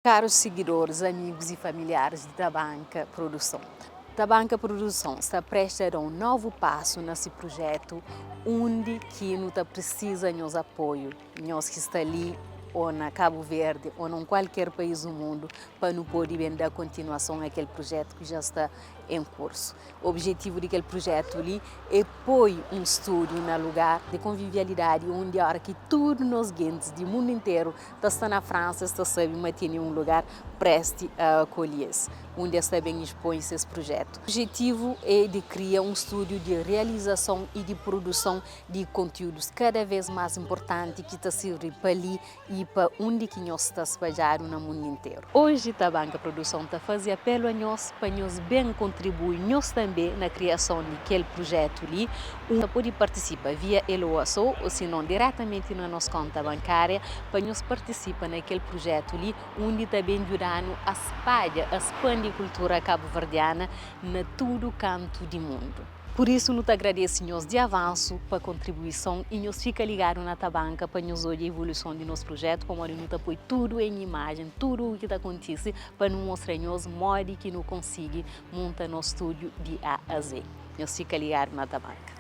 Karus sigidoris, amigus i familiaris di Tabanka Produson. Tabanka Produson sta preste a da un novu pasu na si prujetu undi ki nu ta prisiza nhos apoiu, nhos ki sta li o na Kabu Verdi o na un kualker país du mundu pa nu podi ben da kontinuason a kel prujetu ki ja sta en kursu. Objetivu di kel prujetu li é poi un stúdiu na lugar di konvivialidadi undi óra ki tudu nos gentis di mundu interu ta sta na Fransa es ta sabe ma tene un lugar presti a akolhe-s, undi es ta ben expõe ses prujetu. Objetivu é di kria un stúdiu di realizason i di produson di kontiúdus kada vez más inportanti ki ta sirbi pa li i pa undi ki nhos sta spadjadu na mundu interu. Oji Tabanka Produson ta faze apelu a nhos pa nhos ben kontribui nhos tanbe na kriason di kel prujetu li. Un ta pode partisipa via Eloaso o sinon diretamenti na nos konta bankaria pa nhos partisipa na kel prujetu li undi ta ben djuda-nu a spadja, a spandi kultura kabuverdiana na tudu kantu di mundu. Pur isu nu ta agradese nhos di avansu pa kontribuison i nhos fika ligadu na Tabanka pa nhos odja ivoluson di nos prujetu pamodi nu ta poi tudu en imajen, tudu u ki ta kontise pa nu mostra nhos modi ki nu konsigi munta nos studiu di A a Z. Nhos fika ligadu na Tabanka.